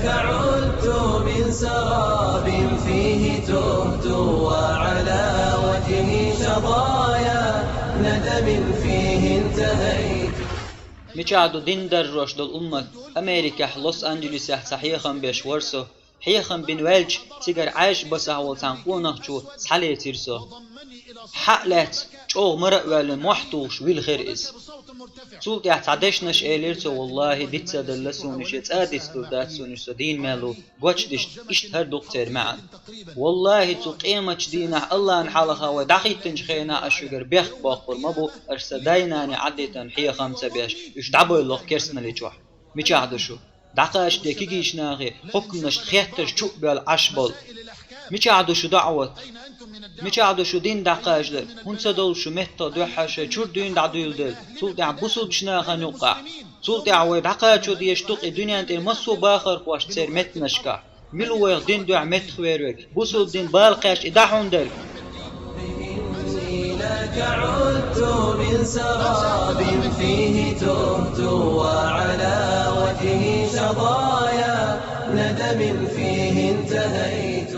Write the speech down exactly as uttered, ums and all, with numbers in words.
عدت من سراب فيه تهت وعلى وجهي شظايا ندم فيه انتهيت. Мичахь ду дин даржош долу уммат? Америкехь, Лос-Анджелесехь цхьа хьехам беш вара со. Хьехам бина ваьлча, цигара Ӏаьржа басахь волу цхьана къонахчо схьалецира со. Хьа а лаьцна, чӀогӀа мара а воьллина, мохь тухуш вилхира иза. Цул тӀаьхьа цхьа дешнаш элира цо: «ВаллахӀи, диц а делла суна уьш, я цӀа дицлур дац суна уьш, со дийна мел ву, гочдиштта». Иштта хӀара ду-кх церан маьӀна. ВаллахӀи, цу къематчу дийнахь Аллахьан хьалха вай дӀахӀиттинчу хенахь ас шуьгара бехк боккхур ма бу, аш сан дай-наний Ӏадитан хьехам ца беш, уьш дӀабевлла-кх керстаналли чохь. Мичахь ду шу? ДӀакхачаде кегийчу нахе, хьукманашна хеттарш чу а боьлла Ӏаш болу. Мичахь ду шу даӀват? Мичахь ду шу дин дӀакхачадар? ХӀунда ца довлу шу меттах дуьххьара шайн чуьра дуьйна дӀадуьйладелла, цул тӀаьхьа бусулбачу нахана юккъехь? Цул тӀаьхьа вай дӀакхачо дезаш ду-кх и дуьнен тӀера массо а бахархошна церан меттанашкахь. Мила ву вайх дин дуьхьа меттахвер верг? Бусулба дин бала кхаьчча, и дӀа хьуна дерг? إني لك عدت من سراب فيه تهت وعلى وجهي شظايا ندم فيه انتهيت.